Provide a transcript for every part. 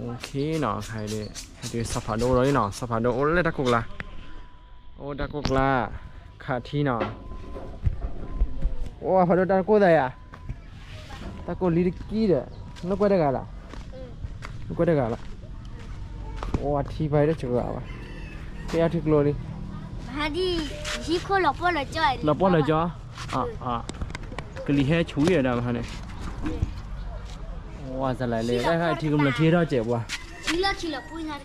နီၤ, ခါအံၤဒုး စီၤဖးဒိၣ်အိၣ်လီၤလံနီၤ, စီၤဖးဒိၣ်အိၣ်လၢတၢ်ကိၢ်ကျါ, အိၣ်တၢ်ကိၢ်ကျါ, ခးထံနီၤ, အိၣ်ဖးဒိၣ်တၢ်ကိၢ်သးယၤ, တၢ်ကိၢ်လံတကံဒီး, လိာ်ကွဲတဂၤလီၤ, လိာ်ကွဲတဂၤလီၤ, အိၣ်အထံဖဲတစှၤဘၣ်, ကဲအထံကျိလံ, လီၤပှီၢ်လီၤကၠီ, ကလံၤဟဲဆူၣ်ဝံၤဒီးမဟါန့ၣ်, ဝဲစလၢလံ, ထံကမျၢၢ်ထံဟဲထီၣ်စဲးပှၤ,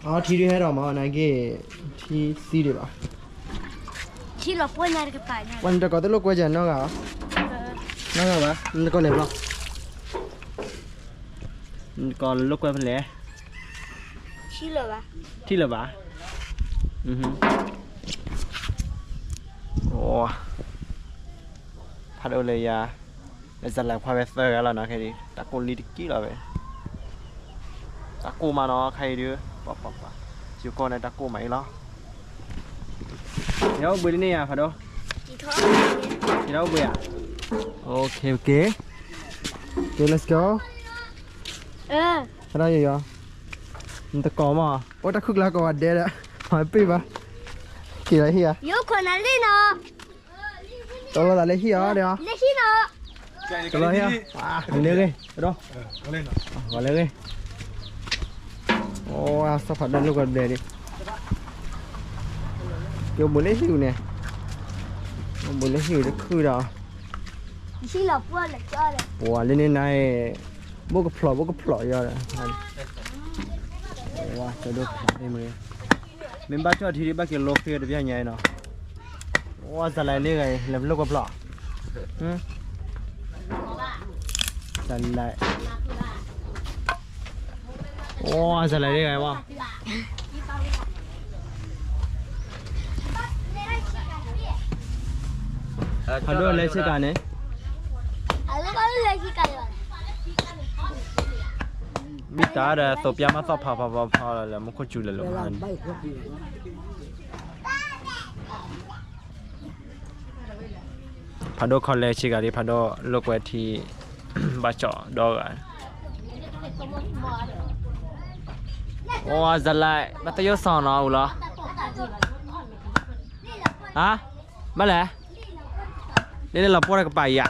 အထံဒုးဟဲထီၣ်မး နာ်က့, ထံသံဒံးဘၣ်, ပှၤနတကိးသ့ၣ်လိာ်ကွဲစဲးနီတဂၤ, နီတဂၤဘၣ်, နတကိးလဲၤဘျီ, နတကိးလိာ်ကွဲဖဲလဲၣ်, ထံလၢၤဘၣ်, ဖးဒိၣ်လၢယၤ, လၢစလၢခွါဝဲသၢဂၤလီၤနီၤ, ခဲအံၤ တၢ်ကိၢ်လံတကံလီၤဝဲ, တၢ်ကိၢ်မးနီၤ ခဲအံၤဒုး, ပှၤပှၤပှၤ, ယကိးန့ၣ်တၢ်ကိၢ်မးအံၤလီၤ, ယအိၣ်ဘှံးလံန့ၣ်ယၤဖးဒိၣ်, ယအိၣ်ဘှံးဧါ, က့ၤ let's go, ဟဲဒီးယယီၤ, နတကိးမး, အိၣ်တၢ်ခုၣ်ကျါကိးဂၤဒဲးဒီး, မၤပ့ၢ်ဘၣ်, က့ၤလီၤဟံၣ်ဧါ, ယအိၣ်ခိးနၤလံနီၤ တလီၤသးလၢဟံၣ်အီၤဒီး, တလီၤဟံၣ်အီၤ, လဲၤဂ့ၤ, ဒီး, လဲၤဂ့ၤ, အိၣ်စီၤဖးဒိၣ်လိာ်ကွဲဘျဲၣ်ဒံး, က့ၤအိၣ်ဘှံးလၢဟံၣ်ပူၤန့ၣ်, အိၣ်ဘှံးလၢဟံၣ်ပူၤတခုဒီး, ပှၤလၢန့ၣ်နၤ, ဘိၣ်ကဖျိးဘိၣ်ကဖျိးယီၤဒီး, ဝါ ကဒိၣ်ဖျိးအံၤမ့ၢ်, မ့ၢ်ဘၣ်ကၠီၣ်ထံဒံးဘၣ်က့ၤလိဃ့တပျၢ်ညါအံၤနီၤ, ဝါ စလၢလံဂၤအံၤ လဲၤဘျိၣ်ကွၢ်ဖျိး, စလၢ, ဝါ စလၢလံဂၤအံၤဝါ ဖးဒိၣ်လဲၤဆ့ကၤန့ၣ်, မ့ၢ်တၢ်ဒီးသိးပျၢ်မးသီၣ်ဖးဖးဖးဖးလၢမူခိၣ်စူၤလဲၤလိာ်ဖးန့ၣ်, ဖးဒိၣ်ခီလဲၤဆ့ကၤဒံး ဖးဒိၣ်လိာ်ကွဲထံ ဘၣ်ကၠီၣ်ဒီဂၤ, အိၣ်စလၢ ဘၣ်သယိၣ်စီၤနီၤအူလီၤ, ဟါ, ဘၣ်လဲၣ်, လၢလၢလီၤပှီၢ်တကပၤယၤ,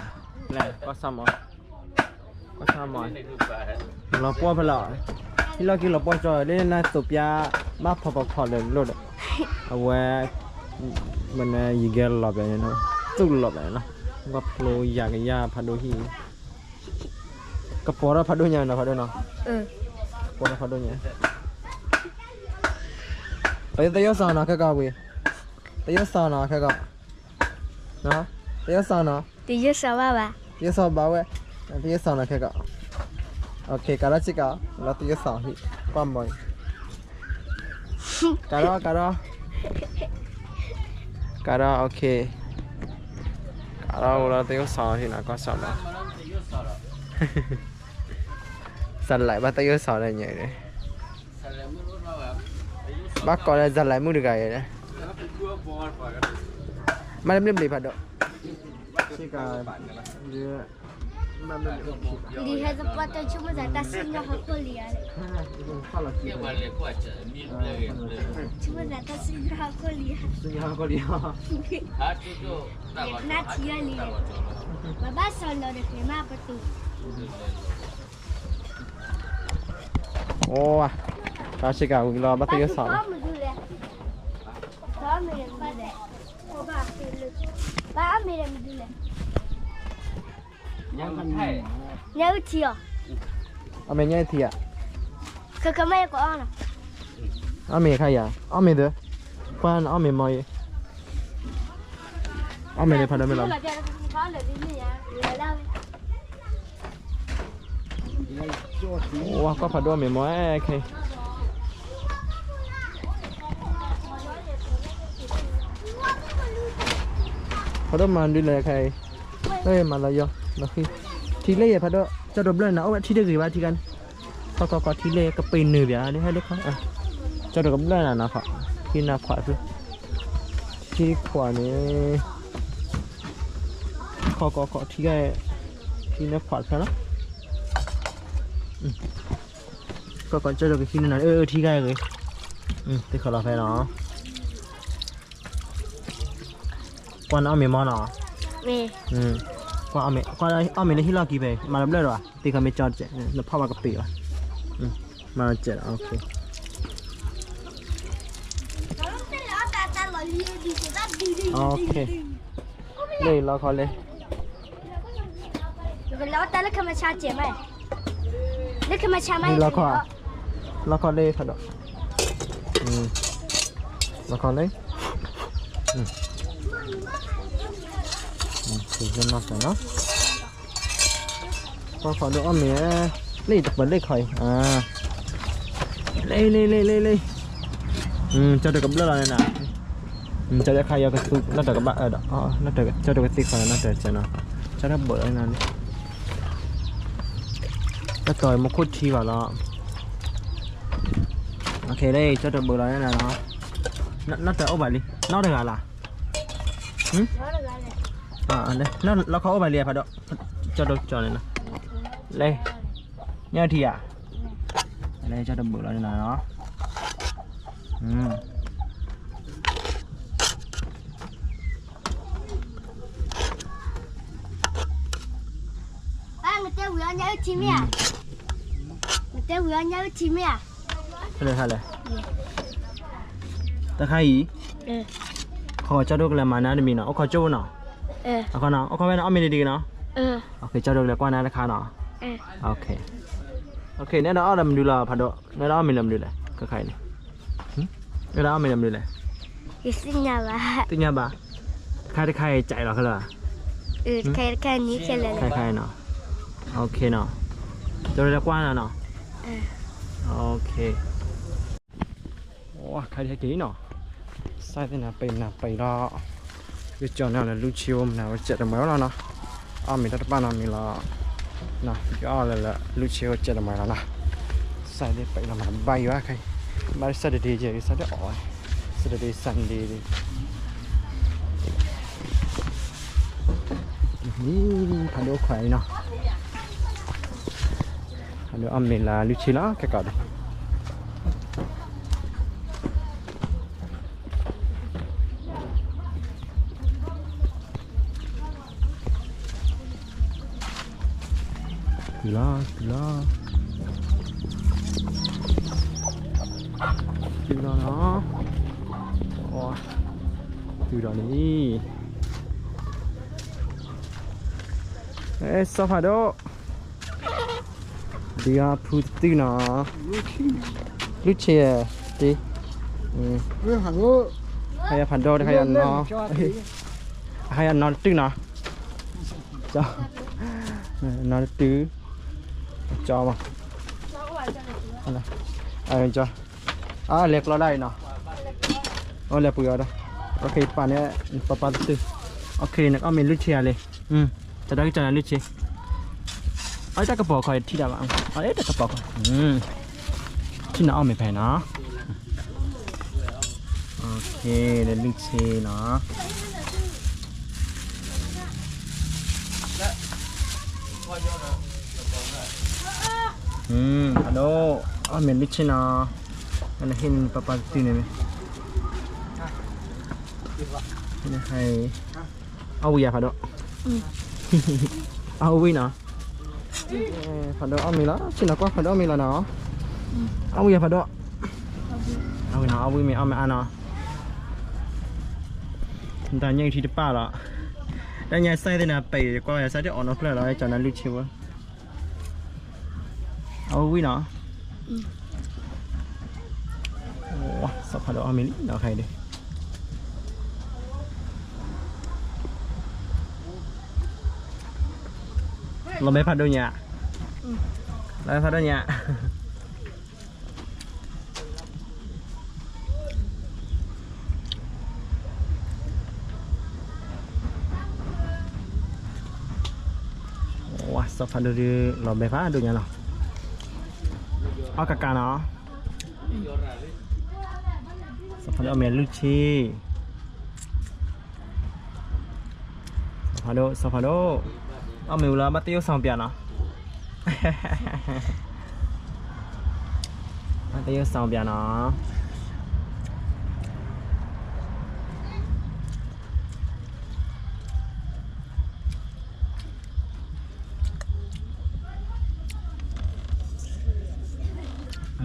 လဲၣ်, ကီၢ်ဆၣ်မီၤ, ကီၢ်ဆၣ်မီၤ, လီၤပှီၢ်ဖဲလီၤ, ဟံၣ်လီၢ်ခံလီၤပှီၢ်ကၠီၣ် လၢနသိးပျၢ် ဘၣ်ဖီဖီဖီလၢာ်လိၣ်ဒီး, အဝဲ မ့ၢ်နယံၤကဲလီၤပျၢ်န့ၣ်, သူၣ်လီၤပျၢ်န့ၣ်လီၤ, ကဖျိယၤကယၤဖးဒိၣ်ဟံၣ်, ကပီၤထီၣ်ဖးဒိၣ်ညါနီၤ ဖးဒိၣ်နီၤ, ကပီၤထီၣ်ဖးဒိၣ်ညါ, ပသယိၣ်စီၤနီၤခဲကီးဝံၤ, သယိၣ်စီၤနီၤခဲကီး, သယိၣ်စီၤနီၤ, သယိၣ်စီၤဘၣ်ဘၣ်, သယိၣ်စီၤဘၣ်ဝဲ, သယိၣ်စီၤနီၤခဲကီး, ကၤထီၣ်ဆ့ကၤ, လၢသယိၣ်စီၤဟံၣ်, ကွၢ်မီၤအံၤ, ကၤထီၣ် ကၤထီၣ် ကၤထီၣ် ကၤထီၣ်အိၣ်လၢသယိၣ်စီၤဟံၣ်နီၤ ကီၢ်ဆၣ်မီၤ, စလၢဘၣ်သယိၣ်စီၤဒီးညါအံၤ, ဘၣ်ကိးလၢစလၢမုၣ်တဂၤအံၤ, မ့ၢ်တဘျ့ဘျ့ဖးဒိၣ်, ဆ့ကၤ, လံဟဲသပှၢ်တၢၢ်ဆိကမိၣ်သးတၢ်စံၣ်ညီၣ်ဟီၣ်ခိၣ်လံဧါ, ဆိကမိၣ်သးတၢ်စံၣ်ညီၣ်ဟီၣ်ခိၣ်လံဧါ, စံၣ်ညီၣ်ဟီၣ်ခိၣ်လံဧါ, နါထံအီၤလံ, ပဘၣ်စီၤလီၤတကျဲၤမးပတူၢ်, အိၣ်, တၢ်ဆ့ကၤဝံၤလီၤ ဘၣ်သယိၣ်စီၤလီၤ, ဘၣ်အီၣ်မ့ၤဒီးမနုၤလဲၣ်, ညၣ်အုၣ်ထံအီၤ, အီၣ်မ့ၤညၣ်အုၣ်ထံဧါ, ခဲခဲမ့ၢ်ယကအီၣ်နီၤ, အီၣ်မ့ၤခါယၤ အီၣ်မ့ၤသ့, ပှၤအီၣ်မ့ၤမီၤအံၤ, အီၣ်မ့ၤန့ၣ်ဖးဒိၣ်မ့ၢ်လီၤ, ဝါကွၢ်ဖးဒိၣ်မ့ၤမီၤခဲအံၤ, ဖးဒိၣ်မၤဒုးလဲၣ်ခဲအံၤ, မၤလီၤယီၤ, ထံလၢယဲၢ်ဖးဒိၣ် ကၠီၣ်တိၤဘျၢၣ်နၤ အိၣ်ဝဲထံတဂ့ၤဘၣ်ထံခါန့ၣ်, ခီခီခီထံလၢယဲၢ်ကပ့ၤနုာ်ဘၣ်န့ၣ် ဟဲလၢခီ, ကၠီၣ်တိၤကဘျၢၣ်နၤနီၤခီ, ထံနၤခွးဖျၢၣ်, ထံခွးန့ၣ်, ခီခီခီထံဂၤ, ထံနၤခွးဖျၢၣ်နီၤ, ကီၢ်ကီၢ်ကၠီဒိၣ်ကဟံးန့ၢ်နၤ အၢ ထံဂၤဂ့ၤ, သ့ၣ်ခီလီၤဖဲနီၤ, ကွၢ်နအီၣ်မ့ၤမီနီၤ, ကွၢ်အီၣ်မ့ၤ ကွၢ်အီၣ်မ့ၤလၢဟံၣ်လီၢ်ခံဖဲ မၤတဘျၢၣ်ဒီးဘၣ် သ့ၣ်ခီမ့ၢ်ကၠီတစဲး နဖီၣ်ဘၣ်ကပ့ၤဘၣ်, မၤတစဲးဒီး လၢလီခီလၢ လီခီလၢဖးဒိၣ်, လီခီလၢ, လီခီလၢ, နီၢ်နီၢ်နီၢ်, ကွၢ်ဖးဒိၣ်အီၣ်မ့ၤ, လၢတပၢၤလၢခီအံၤ, လၢလၢလၢလၢလၢ, ကၠီဒိၣ်ကဘျၢၣ်လီၤန့ၣ်နၤ, ကၠီဒိၣ်ခါယီကသူ နီၢ်တၢ်ကဘၣ်အၢဒီး, ကၠီဒိၣ်ကသ့ခီနီၢ်တၢ်ကဲနီၤ, ကၠီဒိၣ်ဘၢၣ်လီၤန့ၣ်နၤ, တၢ်တီၤမူခိၣ်ထံဘၣ်လီၤ, လၢကၠီဒိၣ်ဘၢၣ်လီၤန့ၣ်နၤ, နီၢ်တၢ်အိၣ်ဘၣ်လံ နီၢ်တဂၤလီၤ, လၢ လီခီအိၣ်ဘၣ်လံဖးဒိၣ်, ကၠီဒိၣ်ကၠီန့ၣ်နၤ, လၢ, ညၣ်ထံဧါ, လၢကၠီဒိၣ်ဘၢၣ်လီၤန့ၣ်နၤ, ဖဲလဲၣ်, တခါအံၤ, ခီကၠီဒိၣ်ကလဲၤမၤနၤတမံၤနီၤ အိၣ်ခီကၠိနီၤ, အခီနီၤ အိၣ်ခီဖဲန့ၣ်အီၣ်မ့ၤတဒံကနီၤ, ကၠီဒိၣ်ကလဲၤကွၢ်နၤတခါနီၤ, နအဲၣ်ဒိးအီၣ်ဒီးမနုၤလီၤဖးဒိၣ် နအဲၣ်ဒိးအီၣ်မ့ၤလၢမနုၤလဲၣ် ခဲခါအံၤန့ၣ်, နအဲၣ်ဒိးအီၣ်မ့ၤလၢမနုၤလဲၣ်, သ့ၣ်ညါဘၣ်, တခါတခါအံၤကၠးလီၤခဲလၢာ်, တခါတခါနီၤ, နီၤ, ကၠီဒိၣ်လဲၤကွၢ်နၤနီၤ, ခါထဲက့ၤနီၤ, စၢ်သ့ၣ်နၤပံးနၤပံးလီၤ, ယကၠီၤန့ၣ်လၢလုၢ်ဆ့အိၣ်မနၤဝဲစဲးတမံၤလီၤနီၤ, အီၣ်မ့ၤတၢ်တပာ်နီတမံၤလီၤ, ယအီၣ်လၢလၢလုၢ်ဆ့အိၣ်စဲးတမံၤလီၤနီၤ, စၢ်သ့ၣ်ပံးလီၤမၤဘၣ်ယွၤခဲအံၤ, ဘၣ် Saturday ယဲ Saturday အီၣ်ဝဲ, Saturday Sunday ဖးဒိၣ်ခွါအံၤနီၤ, ဖးဒိၣ်အီၣ်မ့ၤလၢလုၢ်ဆ့လီၤ ကဲကီးဒီး တုၤလီၤ တုၤလီၤ တုၤလီၤနီၤ, တုၤဒီးလံ, စီၤဖးဒိၣ် ဒ်အဖုတတုၢ်နီၤ, လုၢ်ဆ့, တ့, ဟါယၤဖးဒိၣ်တခါယၤနီၤ, ဟါယၤနီၤတတုၢ်နီၤ, နီၤတတုၢ်, ကၠီမး, ကၠီ, အလဲၤကျီဒၣ်အံၤနီၤ, အိၣ်လဲၤပှ့ၤအီၤဒီး, ပာ်န့ၣ်, ပပၢ်တတုၢ်, နကအီၣ်မ့ၤလုၢ်ဆ့ဧါလံ, ကၠီဒၣ်ကၠီနၤလုၢ်ဆ့ အတၢ်ကပီၤခီထံၣ်ဒၣ်ဘၣ်, အတၢ်ကပီၤခီ, ထံၣ်နၤအီၣ်မ့ၤဖဲနီၤ, ဒီးလုၢ်ဆ့နီၤ, ဖးဒိၣ်, အီၣ်မ့ၤလုၢ်ဆ့နီၤ, နဟ့ၣ်န့ၢ်ပပၢ်တတုၢ်န့ၣ်မ့ၢ်, အီၣ်ဝံၤယၤဖးဒိၣ်, အီၣ်ဝံၤနီၤ, ဖးဒိၣ်အီၣ်မ့ၤလီၤ, ဆ့ၣ်နီၤကွၢ်ဖးဒိၣ်အီၣ်မ့ၤလီၤနီၤ, အီၣ်ဝံၤယၤဖးဒိၣ်, အီၣ်ဝံၤနီၤ အီၣ်ဝံၤမ့ၤအီၣ်မ့ၤအါနီၤ, တၢ်ညၣ်ထံတပာ်လီၤ, တၢ်ညၣ်စဲသ့ၣ်နၤပံး ကွၢ်ယၤစဲဒၣ်အီၣ်နီတဖျၢၣ်လီၤ ကၠီနၤလုၢ်ဆ့ဝဲ, အီၣ်ဝံၤနီၤ, စီၤဖးဒိၣ်အီၣ်မ့ၤလံနီၤခဲအံၤဒီး လီၤဘဲဖးဒိၣ်ညါ, လီၤဘဲဖးဒိၣ်ညါ, စီၤဖးဒိၣ်ဒုး လီၤဘဲဖးဒိၣ်ညါလီၤ, အီၣ်ကကးနီၤ, စီၤဖးဒိၣ်အီၣ်မ့ၤလုၢ်ဆ့ စီၤဖးဒိၣ် စီၤဖးဒိၣ်, အီၣ်မ့ၤဝံၤလီၤ ဘၣ်တ့အိၣ်စီၤပၠးနီၤ, ယကစီၣ်ပျးနီၤ.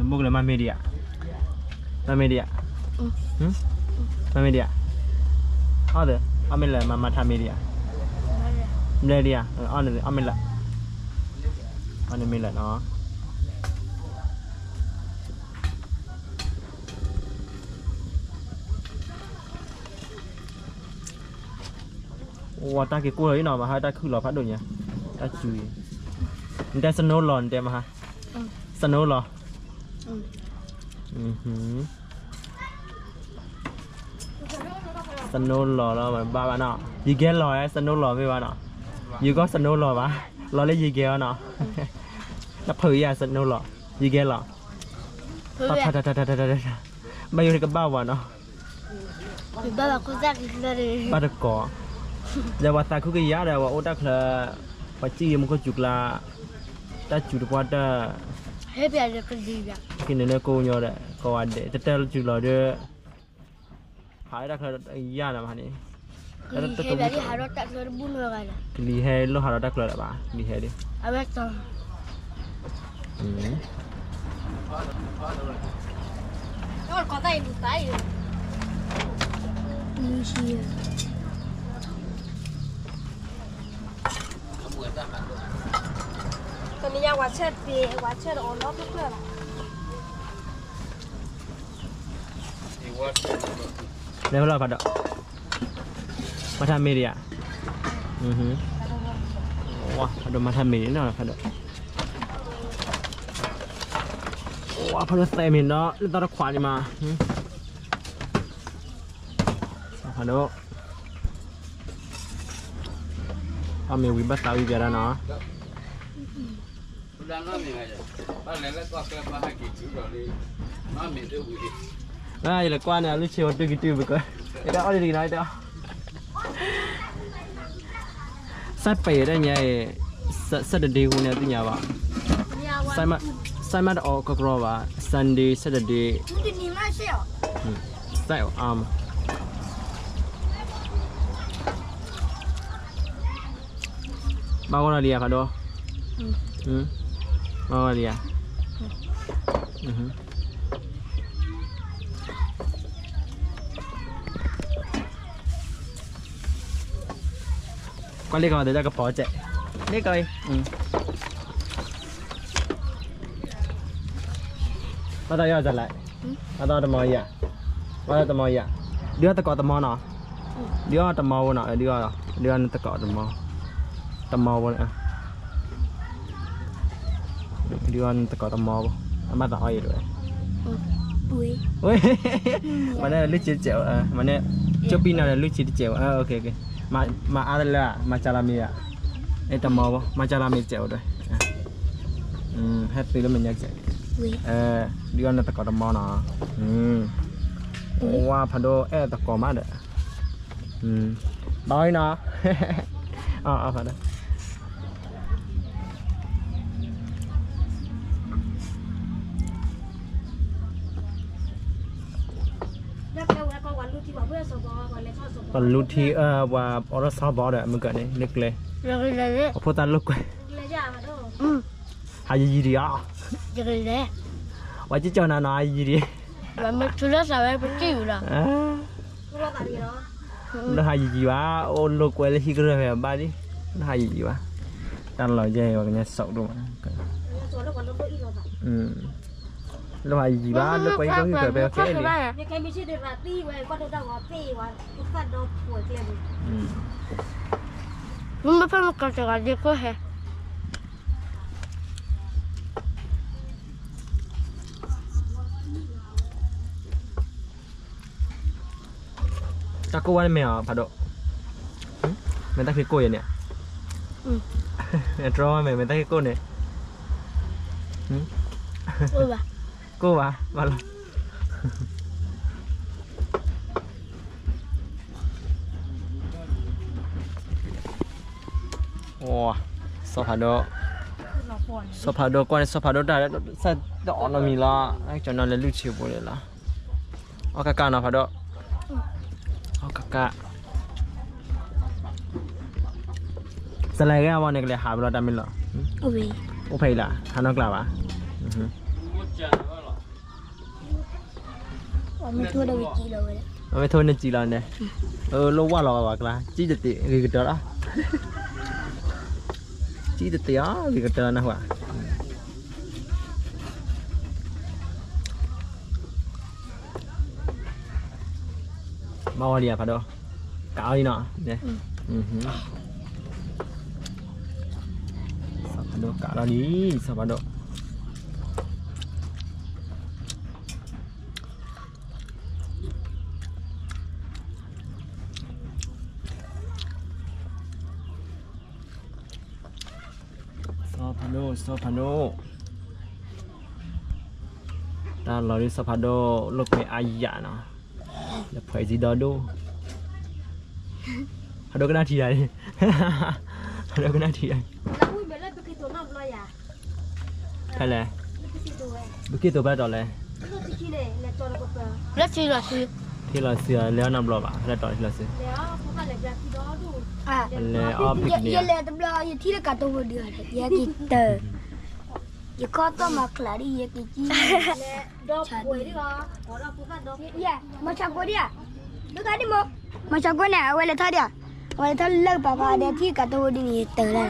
ဘိၣ်ကလၢမၤမ့ၢ်ဒံးဧါ, မၤမ့ၢ်ဒံးဧါ, မၤမ့ၢ်ဒံးဧါ, အီၣ်သ့, အီၣ်မ့ၢ်လၢ မၤမၤထါမ့ၢ်ဒံးဧါ, ဘျဲဒံးဧါ, အီၣ်န့ၣ် အီၣ်မ့ၢ်လၢ, အီၣ်န့ၣ်မ့ၢ်လၢနီၤ. အိၣ်တၢ်က့ၤကိၢ်လီၤအံၤနီၤ, ဘၣ်ဟးတၢ်ခုၣ်လီၤဖးဒိၣ်ညါ, တၢ်စူၤအံၤ, နတဲ snow လီၤ နတဲမဟါ, snow လီၤ, snow လီၤလီၤ ဘၣ်ဘၣ်နီၤ, ယံာ်ကဲလီၤ snow လီၤမ့ၢ်ဘၣ်နီၤ, ယကီၢ် snow လီၤဘၣ်, လီၤလၢယံာ်ကဲအီၤနီၤ, နဖုးယၤ snow လီၤ, ယံာ်ကဲလီၤ, ဘၣ်ယိၣ်ကဘၣ်ဝဲနီၤ. ဘၣ်တကိး, ဒီးပှၤသးခုကယၤဒီး ပှၤအိၣ်တၢ်ချၢ, ပှၤစံၣ်ဂ့ၤမူခိၣ်စူၤကျါ, တၢ်စူၤတပှၢ်တၢၢ်, က့ၤန့ၣ်လၢကိးညီဒီး ကိးဂၤဒဲး တတၢ်စူၤလီၤဒီး, ဖးလၢတၢ်ချၢယၤနီၤမးန့ၣ်, ကလံၤဟဲလိၣ်ဟးဒီးတၢ်ချၢလၢဘၣ်, ကလံၤဟဲဒံး, တနံၤညါဝဲဆဲးတ့ၢ်, ဝဲဆဲးတအီၣ်လီၤဖျၢၣ်ဖျၢၣ်လီၤ. လဲၤဝဲလီၤဖးဒိၣ်, မၤထါမ့ၢ်ဒံးဧါ, ဖးဒိၣ်မၤထါမ့ၢ်ဒံးနီၤ, ဖးဒိၣ်, ဖးဒိၣ်သဲးမ့ၢ်နီၤ လၢသီတခွးန့ၣ်မး, ဖးဒိၣ်, အီၣ်မ့ၢ်ဝံၤဘၣ်သးဝံၤပျးဒၣ်နီၤ. ယလဲၤကွၢ်န့ၣ် အလုၢ်ဆ့ဝဲတုၤကတုၤပက, အတၢ်အီၣ်ဒံးတဂ့ၤနီၤ, တၢ်, စဲးပ့းတၢ်ညါအံၤ, Saturday ဟူန့ၣ်သ့ၣ်ညါဘၣ်, စဲးမးတအီၣ်ကကြီဘၣ်, Sunday Saturday, စဲးအီၣ်အါမး ဘၣ်ဂီၢ်လီၤလံဧါဖးဒိၣ်, ဘၣ်ဂီၢ်လံဧါ, ကွၢ်လ့ၣ်ကီးဒီးတၢ်ကပီၤစဲး, လ့ၣ်ကီးအံၤ, ဘၣ်သးယီၢ်စလဲၣ်, ဘၣ်သးတမီၤယၤ, ဘၣ်သးတမီၤယၤ, ဒုးအီၣ်သကိးတမီၤနီၤ, ဒုးအီၣ်တမီၤဖိနီၤ, ဒုးအီၣ်, ဒုးအီၣ်နသကိးတမီၤ, တမီၤဖိန့ၣ်, ဒုးအီၣ်နသကိးတမီၤဖိ, အဘၣ်သးအီၣ်အံၤတဝဲ, မၤန့ၣ်လုၢ်ဆ့တစဲး, မၤန့ၣ်, ကၠိပံနီၤဒီးလုၢ်ဆ့တစဲး, မၤအါတလၢ, မၤစၢ်လီၤမ့ၢ်ယၤ, တမီၤဖိ, မၤစၢ်လီၤမ့ၢ်တစဲးဝဲတဝဲ, ဟဲသုးလၢမဲာ်ညါစဲး, ဒုးအီၣ်နသကိးတမီၤနီၤ, ဝါဖးဒိၣ်အဲၣ်သကိးမးဒီး, ဘၣ်အီၤနီၤ, ဖးဒိၣ် ပလူထံ, ပှၤအိးထီၣ်ဆီဘီဒီး မုၢ်ကၢးန့ၣ် လၢကျဲ, အဖိသၣ်လိာ်ကွဲ, ဟးယံာ်ယံာ်ဒံးဧါ, ပှၤကကၠီနၤနီၤ ဟးယံာ်ယံာ်ဒံး, လၢဟးယံာ်ယံာ်ဘၣ်, အိၣ်လိာ်ကွဲလၢဟံၣ်ကရၢၢ်ဖဲအဘၣ်ဒံး, လၢဟးယံာ်ယံာ်ဘၣ်, တၢ်လီၤယဲၢ်ပှၤကညီစိးဒိၣ်မး, လၢဟးယံာ်ယံာ်ဘၣ် လိာ်ကွဲဟံၣ်ကရၢၢ်ဖဲအခဲအံၤန့ၣ် မ့ၢ်ဖဲမ့ၢ်ကီၢ်တဂၤဒ်ကိးဟဲ, တၢ်ကိၢ်ဝဲန့ၣ်မ့ၢ်အီၤဖးဒိၣ်, မ့ၢ်တၢ်ချံကိၢ်ယဲန့ၣ်, တြီဝဲမ့ၢ် မ့ၢ်တၢ်ချံကိၢ်န့ၣ်, ကိၢ်ဘၣ်, ဘၣ်လီၤ. အိ စီၤဖးဒိၣ်, စီၤဖးဒိၣ်ကွၢ်န့ၣ် စီၤဖးဒိၣ်တၢ် စၢ်တအီၣ်နီတမံၤလီၤ, ကၠီနီၤလဲၤလုၢ်ဆံးပူၤန့ၣ်လီၤ, အီၣ်ကကၢ်နီၤဖးဒိၣ်, အီၣ်ကကၢ်, စလဲၤဂ့ၤအဝဲန့ၣ် ကလဲၤဟးဖဲလီၤတၢ်မ့ၢ်လီၤ, အိၣ်ဖဲအံၤလၢ ဟးနီတကျါဘၣ် မ့ၢ်ထိၣ်နစံးလီၤန့ၣ်, လိၣ်ဝၢ်လီၤဝဲပှၤကျါ ကံတတ့ၢ်ဂ့ၤကတၢၢ်လီၤ, ကံတတ့ၢ်အီၤဂ့ၤကတၢၢ်လီၤနၢ်ဟူဧါ, မၤဝဲလံဧါဖးဒိၣ်, ကးအီၤလံနီၤ, စီၤဖးဒိၣ်ကးလီၤလံ, စီၤဖးဒိၣ် စီၤဖးဒိၣ် စီၤဖးဒိၣ်, တၢ်လီၤဒုးစီၤဖးဒိၣ် လိာ်ကွဲအါယၤနီၤ, လၢဖှဲးစံဒီဒိၣ်, ဖးဒိၣ်ကနၣ်ထံယၤ, ဖးဒိၣ်ကနၣ်ထံယၤ, ဖဲလဲၣ်, ဘုက့ၣ်သိးဖဲတီၤလဲၣ်, လၢထံလီၤဆူ, ထံလီၤဆူ လဲၤအီၣ်နီတဘျီဘၣ် ဖဲလဲၣ်တီၤထံလီၤဆူ, လဲၤအီၣ်ဖံးကန့ၣ်, ယလဲၤတဘျီ ယထံၣ်လၢကးတိဖိဒုး, ယက့ၤတၢ်, ယခီၣ်သီၣ်မၤချးဒ်ယက့ၤကံ, မၤဆါကိးဒံးဧါ, ဒုးခါဒံးမး, မၤဆါကိးန့ၣ် အဝဲလဲၤထီၣ်ဒံးဧါ, အဝဲလဲၤထီၣ်လၢပၤဖးဒဲထံၣ်ကးတိဖိဒုးန့ၣ် ယတၢ်လၢ,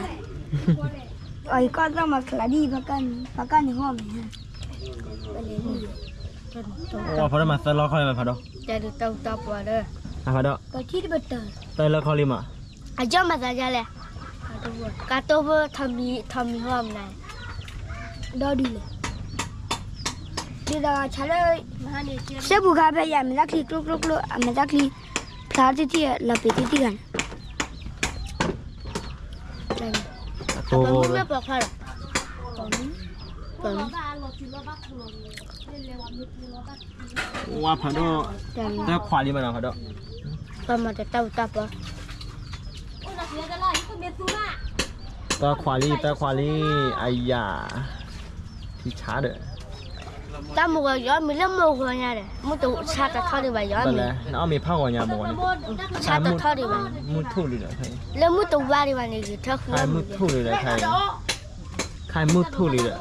အီၤယခီၣ်သီၣ်မၤချးဒ် ပှၤကန့ၣ်ဟီၣ်မ့ၢ်, ဝဲဖးဒိၣ်မၤသၢလီခီလံမးဖးဒိၣ်, ဖးဒိၣ်, သၢလီခီလံမး, အကၠီမၤသးယါလဲၣ်, ကးတိဖိထီၣ်မံၤထီၣ်မံၤဟီၣ်မနၤ, ဒီဒုးလဲၣ်, ဒ်သိးဆါလၢ, စဲပူၤခါဖဲယၤ အမဲာ်သၣ်ချံကျိကျိကျိ အမဲာ်သၣ်ချံ, ဖျါတထံၣ် လီၤပ့ၤတထံၣ်ဂၤန့ၣ်, တိဖိလၢပှၤခွါလီၤ, ဝဲဖးဒိၣ်, တၢ်ခွးလံမးနီၤဖးဒိၣ်, ပှၤမၤတၢ်တၢ်ပူၤတၢ်ပီ, တၢ်ခွးလံ တၢ်ခွးလံ, အယၤ, ထံဆါဒီး, တၢ်မုၢ်ဂီၤယီၤမံၤလၢမုၢ်ဂီၤညါဒီး မုၢ်တဆါတထီၣ်ဒံးဘၣ်ယီၤမံၤ, နအီၣ်မ့ၤဖးဂီၤညါမ့ၢ်, ဆါတထီၣ်ဒံးဘၣ်, မုၢ်ထူၣ်လံဒီး, လၢမုၢ်တဝါဒံးဘၣ်န့ၣ် ဂ့ၤထၢဃုမုၢ်, ခါမုၢ်ထူၣ်လံဒီး, လီၤ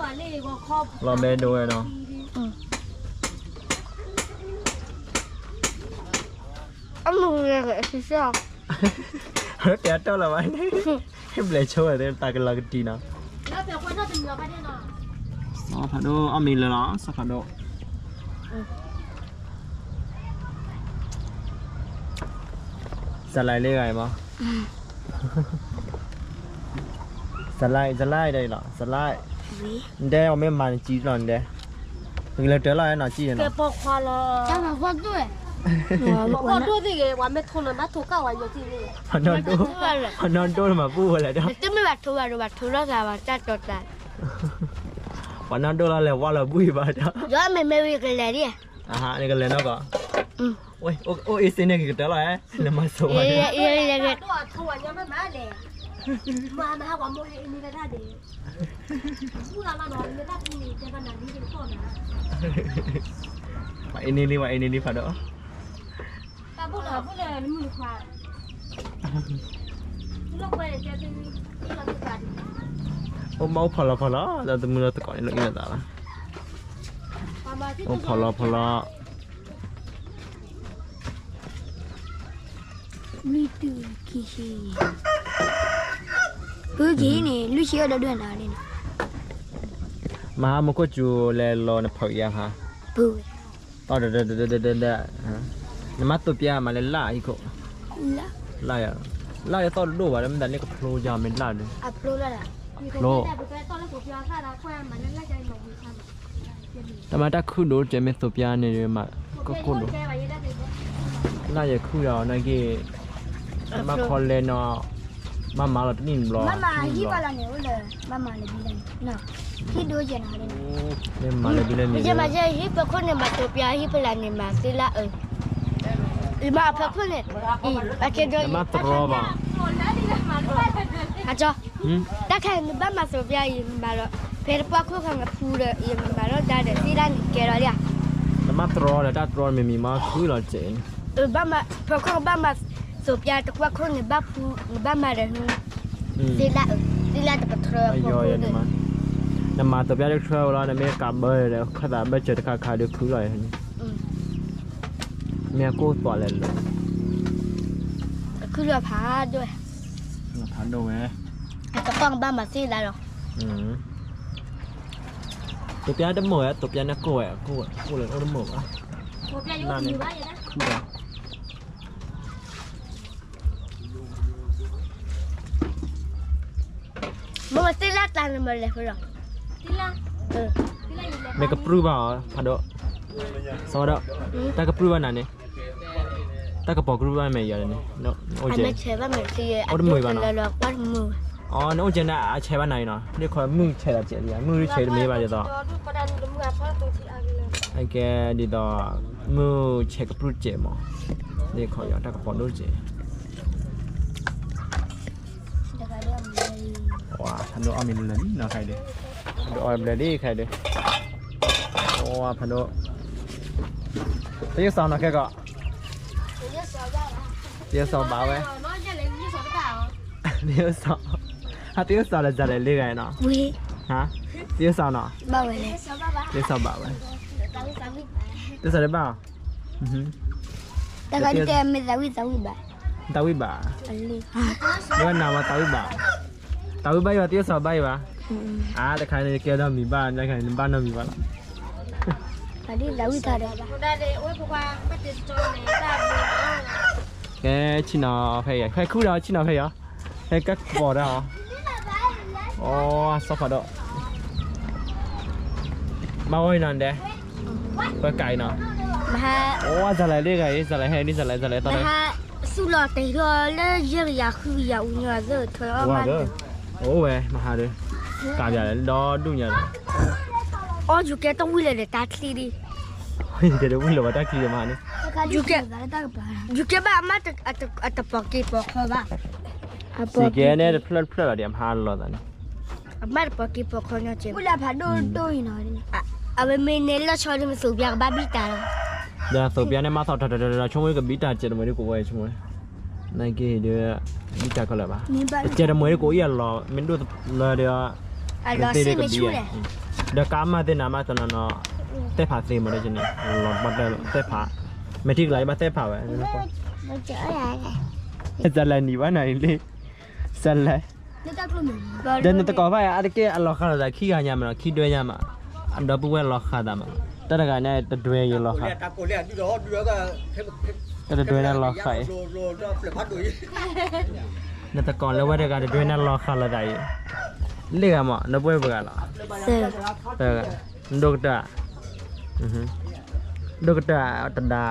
ဘဲဒိဝဲဒီး, အမုၢ်ဂၤက့ၤဆံဆံ, တဲအတီၢ်လီၤဘၣ်န့ၣ်, ဘျဲၣ်ဆိဝဲသ့ၣ်တၢ်ကလီၤကတံၤနီၤ, စီၤဖးဒိၣ်အီၣ်မ့ၤလၢာ်လီၤ စီၤဖးဒိၣ်, စလၢလံဂၤအံၤမး, စလၢ, စလၢဒီးအံၤလီၤ စလၢ, နဒဲအီၤမ့ၢ်မၤနစံလီၤနဒဲ, နကလဲၤတၢ်လီၤနီၤစံန့ၣ်နီၤ, ပှၤခွါလီၤ, ပှၤဒိၣ်သ့ၣ်ဂ့ၤ ပှၤမ့ၢ်ထိၣ်နၤဘၣ်ထိၣ်ကၢ်ဝဲယိာ်သ့ၣ်ဂ့ၤ, ပှၤနီၢ်ဒိၣ်, ပှၤနီၢ်ဒိၣ်မၤဘူၣ်ဝဲလဲၣ်ဒီး, တမ့ၢ်ဘၣ်ထိၣ်ဘၣ်ဒိဘၣ်ထိၣ်လီၤသးဘၣ်တၢ်ကၠီတၢ်, ပှၤနီၢ်ဒိၣ်လီၤလဲၤဝါလီၤဘူၣ်အံၤဘၣ်ဒီး, ယီၤမ့ၢ်မ့ၢ်ဝံၤကလဲၤဒံး, နကလဲၤနီၢ်ကီၢ်, အိၣ်အ့စ့န့ၣ်ဂ့ၤကတၢၢ်လီၤ, နမၤဆိဝဲ, ပှၤအ့န့ၢ်လံ ပှၤအ့န့ၢ်လံဖးဒိၣ်, အိၣ်မးအိၣ်ဖီလီၤဖီလီၤ ဒီးသမုၢ်လီၤသကိးန့ၣ်လီၤအံၤလီၤသးလီၤ, အိၣ်ဖီလီၤဖီလီၤ ဖုက့ၤန့ၣ် လွံၢ်ဆံအီၣ်ဒီဒွဲၣ်နၤန့ၣ်, မဟါမူခိၣ်စူၤလဲၤလီၤနဖီၣ်အံၤဧါဟါ, သီၣ်ဒီးဒီးဒီးဒီးဒီး, နမ့ၢ်သိးပျါမးလၢလၢ်ဟံၣ်ခိၣ်, လၢ်, လၢ်ယသီၣ်တဒိၣ်ဘၣ် လၢမ့ၢ်တၢ်န့ၣ်ကဖျိယါမ့ၢ်လၢ်ဒီး, ဖျိ, တၢ်မၤတၢ်ခုၣ်ဒိၣ်ကဲမ့ၢ်သိးပျါန့ၣ်မး, ကကိၣ်ဒိၣ်, လၢ်ယခုၣ်ဒီးနာ်က့ၤ, တၢ်မၤခီလဲၣ်နီၤ, မၤမၤလီၤတနံၣ်ဘျီ, မၤမၤဟံၣ်ပလၢ်န့ၣ်အိၣ်လၢ, မၤမၤလၢဘံလၢ်န့ၣ်, ဟံၣ်ဒိၣ်ကဲနီၤ, မၤလၢဘံလၢ်န့ၣ်, မၤဟံၣ်ပခိၣ်န့ၣ် မၤသိးပျါဟံၣ်ပလၢ်န့ၣ် မၤသ့လၢအ, မၤဖဲခိၣ်န့ၣ်, မၤတရီဘၣ်, အကၠီ တၢ်ခဲနဘၣ်မၤစိးပျါအံၤမၤလီၤ, ဖဲတပှၢ်ခိၣ်ခါနဖူဒီး ယမၤလီၤဒါဒီးသ့ၣ်လၢနကဲလီၤလံဧါ. နမၤတြီဒီးတၢ်တြီမ့ၢ်မံၤမၤခုလီၤစဲးန့ၣ်, ဖဲခိၣ်ဘၣ်မၤစိးပျါတပှၢ်ခိၣ်န့ၣ်ဘၣ်ဖူ, နဘၣ်မၤဒီး သ့ၣ်လၢ, သ့ၣ်လၢတပထြၢဖီခိၣ်, နမၤစိးပျါတထြၢဝဲလီၤ နမ့ၢ်ကးဘၢဒီး ခၢၣ်သးဘၢစၢၤတခါခါဒီးခုလီၤ, မ့ၢ်အကိၢ်သွးလဲၤလၢာ်, ခုလီၤဖးဒိၣ်ဝဲ, ဖးဒိၣ်ဝဲ, အတပီၢ်ကဘၣ်မၤသ့ၣ်လၢလီၤ. တိးပျါတမုာ်ဝဲ, တိးပျါန့ၣ်ကိၢ်ဝဲ, ကိၢ်ဝဲ, ကိၢ်လၢအိၣ်တမုာ်ဘၣ်, မ့ၢ်သ့ၣ်လၢတၢ်နမၤလဲၤဃီလီၤ, မ့ၢ်ကပြုၢ်ဘၣ်အီၤ, ဖးဒိၣ်, စီၤဒီး, တၢ်ကပြုၢ်ဘၣ်နၤန့ၣ်, တၢ်ကပီၤကပြုၢ်ဘၣ်မ့ၢ်ယၤန့ၣ်, အိၣ်တမုာ်ဘၣ်နီၤ, အီ နအိၣ်ကဲန့ၣ် အဆဲးဘၣ်နၤအံၤနီၤ, ဒ်ခီမုၢ်ဆဲးဒီးစဲးလံ, မုၢ်ဆဲးတမ့ၢ်ဘၣ်ဒ်သိး ကဲဒ်သိး မုၢ်ဆဲးကပြုၢ်စဲးမး, ဒ်ခီယီၤတၢ်ကပီၤဒိၣ်စဲး, ဖးဒိၣ်အီၣ်မ့ၤလၢာ်လံနီၤ, ဖးဒိၣ်အီၣ်ဘျဲၣ်လံခဲဒၣ်, ဖးဒိၣ်, တယိၣ်စီၤနီၤခဲကီး, တယိၣ်စီၤဘၣ်ဝဲ, တယိၣ်စီၤ, ဟးတယိၣ်စီၤလၢဇာ်လဲၤလ့ဂၤနီၤ, တယိၣ်စီၤနီၤ, တယိၣ်စီၤဘၣ်ဝဲ, တယိၣ်စီၤတဘၣ်အီၤ, တၢ်ဝံၣ်ဘၣ်, တၢ်ဝံၣ်ဘၣ်, နဝဲနၤမၤတၢ်ဝံၣ်ဘၣ်, တၢ်ဝံၣ်ဘၣ်ယွၤတယိၣ်စီၤဘၣ်ယွၤ, အါတခါန့ၣ်ကဲဒီးမံၤဘၣ်, တခါန့ၣ်ဘၣ်နီတမံၤဘၣ်လီၤ, တၢ်ဝံၣ်ထီၣ်ဒီး ကဲဆ့ၣ်နီၤဖဲအံၤ, ဖဲခူၣ်ဒီးဆ့ၣ်နီၤဖဲအံၤ, ဖဲကပီၤဒီး, အိၣ်စီၤဖးဒိၣ်, မၤဝဲအံၤနီၤဒဲး, ပကးအံၤနီၤ, အိၣ်ဇာ်လဲၤလ့ဂၤအံၤ, ဇာ်လဲၤဟဲဒ်ဇာ်လဲၤ, ဇာ်လဲၤတီဒီး သူၣ်လီၤတဲာ်ထီၣ်လၢယဲၢ်ကယၤဃုကယၤအူညီအသၢၣ်ထွဲအီၣ်မး, အိၣ်ဝဲမဟါဒီး, ကးယၤလဲၤဒီဒူၣ်ညါဒီး, အီၣ်ယူၤကဲတဝံၣ်လၢာ်ဒီးတၢ်ချံဒံး, ကဲတဝံၣ်လၢာ်ဘၣ်တၢ်ချံဒီးမဟါန့ၣ်, ယူၤကဲဘၣ်အမါ, အတပီၤက့ၤပီၤခီဘၣ်, စံးကဲန့ၣ်တဖျၢၣ်တဖျၢၣ်လီၤဒံးအမဟါလီၤသးန့ၣ်, အမါတပီၤက့ၤပီၤခီညီကဲ, အဝဲမ့ၢ်န့ၢ်လီၢ်ဆီဒ်မ့ၢ်သိးပျါကဘၣ်ဘံၣ်တၢ်လီၤ, ဒီးသိးပျါန့ၣ်မၤသီၣ်ထီၣ်ထီၣ်ထီၣ်ထီၣ် ဆိကမိၣ်ကဘံၣ်တၢ်စဲးတမှဲၤဒ်ကိးဝဲဆိကမိၣ်, နာ်က့ဒီး, ဘံၣ်တၢ်ခီလၢာ်ဘၣ်, စဲးတမှဲၤဒ်ကိးအံၤအလီၢ် မ့ၢ်ဒိၣ်လၢဒီး, သ့ၣ်ဒ်ကဘံၣ်, ဒီးကးမၤသ့ၣ်နၤမၤသနီၤနီၤ, သဲၣ်ဖးသ့မးဒီးန့ၣ်, လီၤဘၣ်တၢ်သဲၣ်ဖး, မ့ၢ်ထံၣ်ကလၤဘၣ်သဲၣ်ဖးဝဲ, စလဲၤနံၤဘၣ်နၤအံၤလံ, စလဲၤ ဒီးနတကိးဖးအံၤ အါတက့ၢ်အလီၤဃးလိာ်သးခံဂၤညါမးနီၤ, ခံဒွဲညါမး, အဒီပုၢ်ဝဲၢ်လီၤဃးသးမး, တၢ်တဂၤန့ၣ်တဒွဲယလီၤဃး, တၢ်တဒွဲန့ၣ်လီၤဃးအံၤ, နတကိးလၢဝဲတဂၤတဒွဲန့ၣ်လီၤဃးလိာ်သးအံၤ, လ့ၣ်ဂၤမး ဒီပုၢ်ဝဲၢ်ပှဲၤဂၤလီၤ, ဒိၣ်ကတၢၢ်, ဒိၣ်ကတၢၢ်တဒါ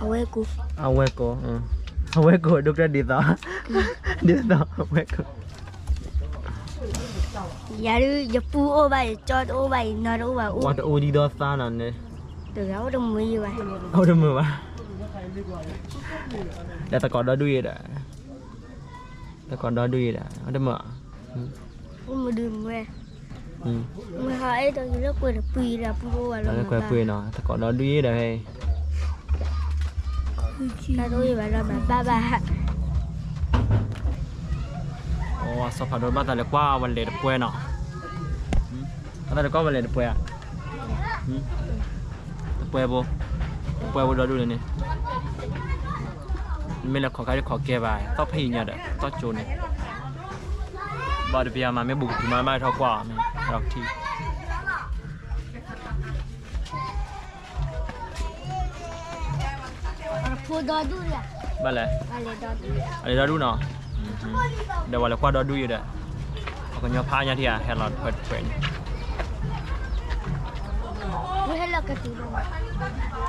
အဝဲကိး, အဝဲကိး, အဝဲကိးဒိၣ်ကတၢၢ်ဒ်သိး, ဒ်သိးအဝဲကိး, ယၤဒုး ယပူၤအိၣ်ဘၣ် ယကၠီတအိၣ်ဘၣ် ယနီတအိၣ်ဘၣ်အိၣ်, ဝဲတအိၣ်ဒံးဒီးသးနီၤန့ၣ်, တဂၤအိၣ်တမုာ်ယဘၣ်, အိၣ်တမုာ်ဘၣ်, ဒီးသကိးဒီဒူၣ်အံၤဒီး, သကိးဒီဒူၣ်အံၤဒီး အိၣ်တမုာ်, အိၣ်မုာ်ဒုးမုာ်ဝဲ, မုာ်ဟီၣ်အဲၣ်ဒိးယလၢကွဲးတပှံၤဒီးပူၤအိၣ်ဝဲလီၤ, ကွဲးပှံၤနီၤ သကိးဒီဒူၣ်အံၤဒီးဖဲအံၤ, တၢ်တအိၣ်ယဘၣ်ဒီးမၤဘၣ်ဘၣ် အစီၤဖးဒိၣ်ဘၣ်သးလဲၤကွၢ်ဝဲလဲၤတပှဲၤနီၤ, ဘၣ်သးလဲၤကွၢ်ဝဲလဲၤတပှဲၤဧါ, တပှဲၤဘိ, တပှဲၤဘိဒီဒူၣ်န့ၣ်, မ့ၢ်လဲၤခီၣ်ခါယခီၣ်ကဲဘၣ် သီၣ်ဖဲအံၤညါဒီး သီၣ်ကၠိန့ၣ်, ဘၣ်တပျၢ်မး မ့ၢ်ဘူးကတုၤမး ဘၣ်ထီၣ်ကွၢ်အီၤမ့ၢ်ထီၣ်ကထံၣ် ဖိဒီဒူၣ်, ဘၣ်လဲၣ်, အလဲၤဒီဒူၣ်နီၤ, ဒီးဝဲလဲၤကွၢ်ဒီဒူၣ်အံၤဒီး, ပှၤကညီဖးညါထံၣ်ဧါ ဟဲလီၤတပှဲၤတပှဲၤန့ၣ်,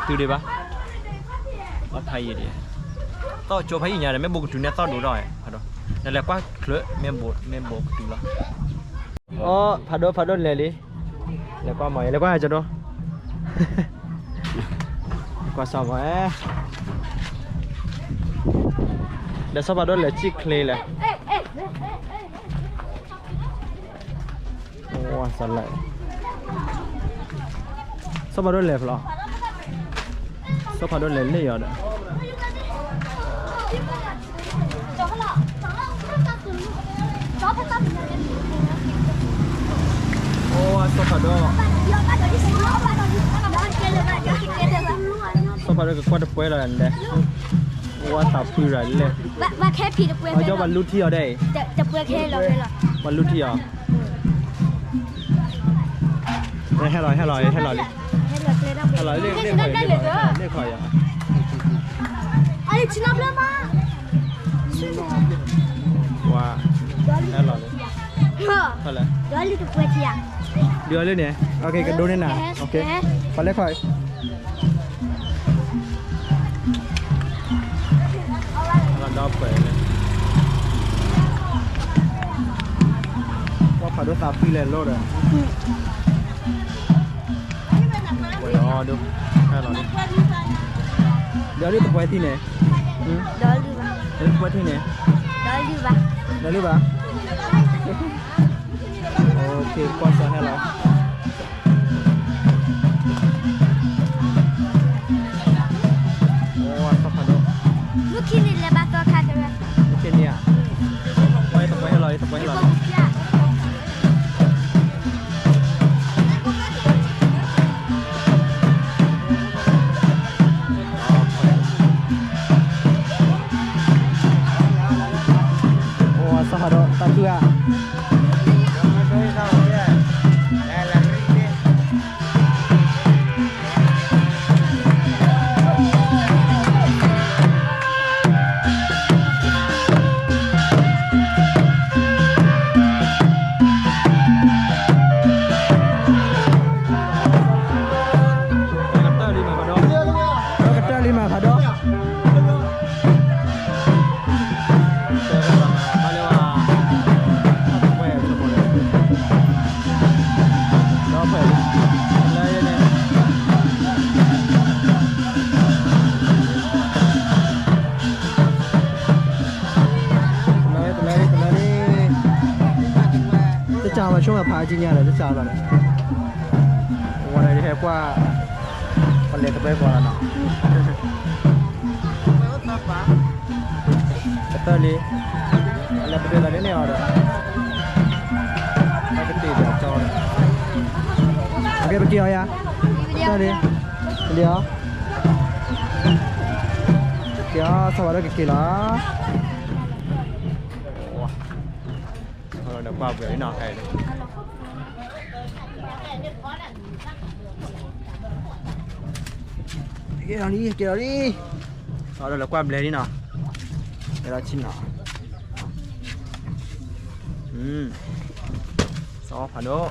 တုၤဒံးဘၣ်, အဖးယံၤဒံး, သီၣ်ကၠိဖးယံၤညါဒီး မ့ၢ်ဘူးကတုၤန့ၣ်သီၣ်ဒိၣ်ထီၣ်ဝဲ, နလဲၤကွၢ်ချၢး, မ့ၢ်ဘူးကတုၤလီၤ. အိ ဖးဒိၣ် ဖးဒိၣ်လဲၤလံ, လဲၤကွၢ်မီၤအံၤ လဲၤကွၢ်ဟဲကၠီဒိၣ်, ကွၢ်စီၤမီၤ, ဒီးစီၤဖးဒိၣ်လဲၤစံၣ်ချ့လဲၣ်, ပှၤစးလဲၣ်, စီၤဖးဒိၣ်လဲၤဖဲလဲၣ်, စီၤဖးဒိၣ်လဲၤလၢယီၤဒီး အိၣ်ဝဲစီၤဖးဒိၣ်, စီၤဖးဒိၣ်ကကွၢ်တပှဲၤလီၤလဲၣ်, အိၣ်ဝဲသးဖုရၤလဲၣ်, ပှၤလူထံအီၤဒဲးအံၤ, ပှၤလူထံအီၤ, ဟဲလီၤ ဟဲလီၤ ဟဲလီၤလံ, ဟဲလီၤလၢခီၣ်အံၤ, လၢခီၣ်အံၤ, ပှၤဟဲလီၤလံ, ဒုးအီၤလၢန့ၣ်, ကဒိးန့ၢ်နၤ, ပှၤလၢခီၣ်အံၤ ဒီးပှဲၤလံ, ပှၤဖးဒိၣ်သးဖုလဲၤလိာ်ဒီး, ပှဲၤလီၤဒိၣ်, ဟဲလီၤလံ, ဒီးလၢတပှဲၤထံၣ်န့ၣ်, ဒီးလၢတပှဲၤထံၣ်န့ၣ်, ဒီးလၢဘၣ်, ကွၢ်စးဟဲလီၤ အိၣ်ဝဲစီၤဖးဒိၣ်, မုၢ်ခံနံၤလဲၤဘၣ်သီခါတဝဲ, မုၢ်ခံနံၤဧါ, ဝဲသပှဲၤဟဲလီၤ သပှဲၤဟဲလီၤလံ, အိၣ်ဝဲစီၤဖးဒိၣ် သးခုဧါ ကတၢၢ်လံမးဖးဒိၣ်, ကတၢၢ်လံမးဖးဒိၣ်, ဘၣ်လၢဝဲ, ဒီးဖဲ, လၢယဲန့ၣ်, တလၢ, တလၢ, တလၢ, တၢ်ကၢ်ဝဲဆိကမိၣ်ဖးကံညါဒီး တၢ်ကၢ်လီၤန့ၣ်, ဝဲဒၣ်ယဟဲကွၢ်, ပလဲၤတပှဲၤဃီလီၤနီၤ, ကတၢၢ်လံ, ပလဲၤပဒိးသးန့ၣ်န့ၣ်အီၤဒီး, ပကတ့ၢ်ဒီးကၠီ, ပက့ၤအီၤယၤ, ကတၢၢ်လံ, လံအီၤ က့ၤအီၤ စီၤပၤဒိၣ်ကက့ၤလီၤ, ဒီးကွၢ်ပှဲၤလံနီၤ, က့ၤလီၤလံ, က့ၤလီၤလံ, ဒီးလၢကွၢ်ဘျဲလံနီၤ, ကဲဒီးဆံနီၤ, စီၤပၤဒိၣ်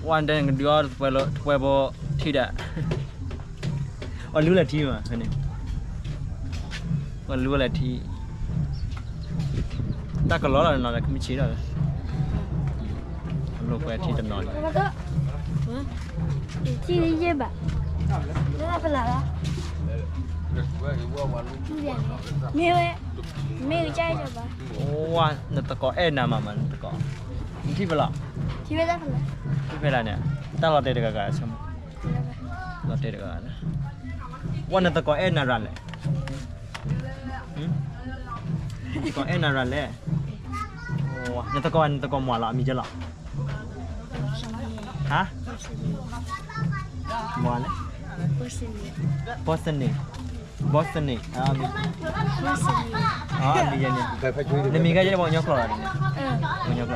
ဝဲဒၣ်နကဒုးအီၤ တပှဲၤဘိထံဒီး, အီၤလူလၢထံမး, အီၤလူလၢထံ, တၢ်ကလီလီၤနီၤ လၢကမ့ၢ်ဆံးဒီး, အလိာ်ကွဲထံတနီၤလံ, ထံယဲၢ်ဘး, လၢပလၢ်လီၤ, မ့ၢ်ဝဲ, မ့ၢ်ဝဲကဘၣ်, အိၣ်ဝဲ နသကိးအဲၣ်နၤမးမး နသကိး, နထံၣ်ဖဲလဲၣ်, ထံၣ်ဖဲလဲၣ်န့ၣ်, တၢ်လီၤတဲာ်တဂၤဂၤ, လီၤတဲာ်တဂၤဂၤ, ဝဲနသကိးအဲၣ်နၤရၤလဲၣ်, နသကိးအဲၣ်နၤရၤလဲၣ်, နသကိး နသကိးမွၤလီၤ အမံၤကဲလီၤ, ဟါ, မွၤလဲၣ်, ဘီစန့ၣ်, ဘီစန့ၣ်, အမံၤယဲန့ၣ်, နမံၤဂ့ၢ်ယဲန့ၣ် ပှၤကညီကျိာ်လီၤန့ၣ်, ပှၤကညီကျိာ်,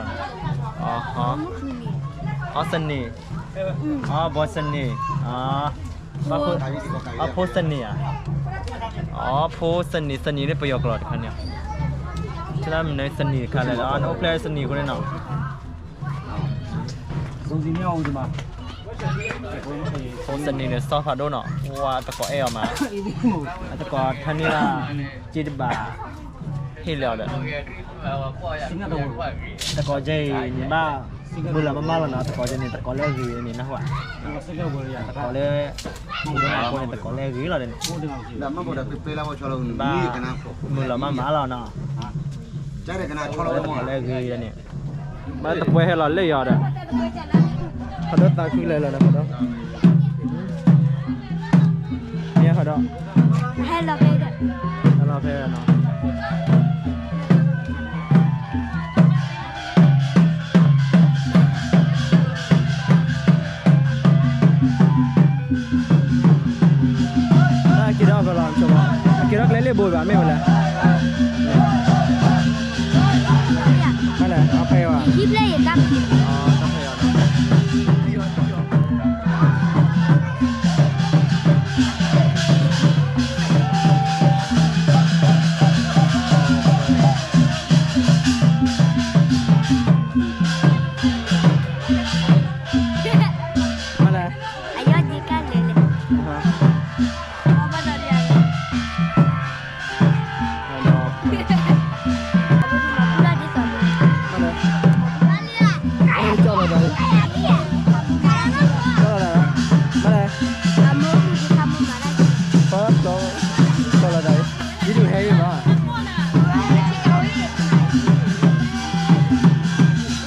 အီစန့ၣ်, အီဘီစန့ၣ်, အီဖိစန့ၣ်ဧါ, အီဖိစန့ၣ်, စန့ၣ်လၢပယီၤကျိာ်တခါန့ၣ်, ဆလၢမနုၤစန့ၣ်တခါလဲၣ်, နအိၣ်ဖျဲၣ်စန့ၣ်အဃိန့ၣ်နီၤ ဖိစန့ၣ်န့ၣ် စီၤဖးဒိၣ်နီၤ, ဝဲသကိးအဲၣ်အီၤမး, အသကိးထၢန့ၢ်ဘၣ်, က့တဘး, ဟ့ၣ်လီၤဒီး, သကိးကဲအံၤန့ၣ်ဘၣ်, မုာ်လီၤမးမးလီၤနီၤ, သကိးကဲန့ၣ် သကိးလၢအဂ့ၤန့ၣ်နၢ်ဟူဧါ, သကိးလၢ, မုာ်လီၤမးမးလီၤန့ၣ် သကိးလၢအဂ့ၤလီၤန့ၣ်, ဘၣ်, မုာ်လီၤမးမးလီၤနီၤ, လဲၤဂ့ၤန့ၣ်, ဘၣ်တပှဲၤဟဲလီၤလၢယီၤဒီး, ခီဒိသးခုလဲၤလီၤဒီး ခီဒိ, မ့ၢ်ခီဒိ, ဟဲလီၤဖဲ, ဟဲလီၤဖဲနီၤ. က့ၤထီၣ်ကလီၤ, က့ၤထီၣ်ကျဲလၢဘိဘၣ် မ့ၢ်ဝဲလဲၣ်, မ့ၢ်လဲၣ်, အဖဲဘၣ်, မ့ၢ်လဲၣ်, အယီၢ်ဒံးကၢ်လဲၣ်လဲၣ်, ကၠီလီၤဒီး, ကၠီလီၤဒီး, မ့ၢ်လဲၣ်, ကၠီလီၤဒီး, ဒ်ဒူၣ်ဟဲအံၤမး လဲၤ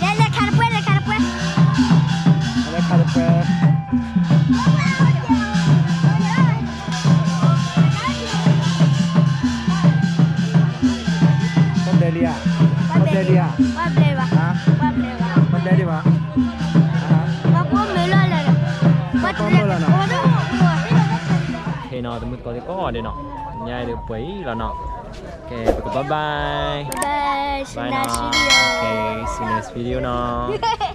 လဲၤခးတပှဲၤ လဲၤခးတပှဲၤ, လဲၤခးတပှဲၤ, ပှၤဘျဲဒံးဧါ, ပှၤဘျဲဒံးဧါ, ပှၤဘျဲဒံးဘၣ်, ပှၤဘျဲလီၤလဲၣ်, ပှၤဘျဲလီၤနီၤ, ဟဲနီၤ တမုၢ်တကိးသ့ၣ်ကိးဂၤဒဲးနီၤ, ညါအံၤဒုးပှဲၤအံၤလီၤနီၤ, ကဲ ပကဘၣ်ဘၣ်, bye bye, see you next video, okay, see you next video နီၤ.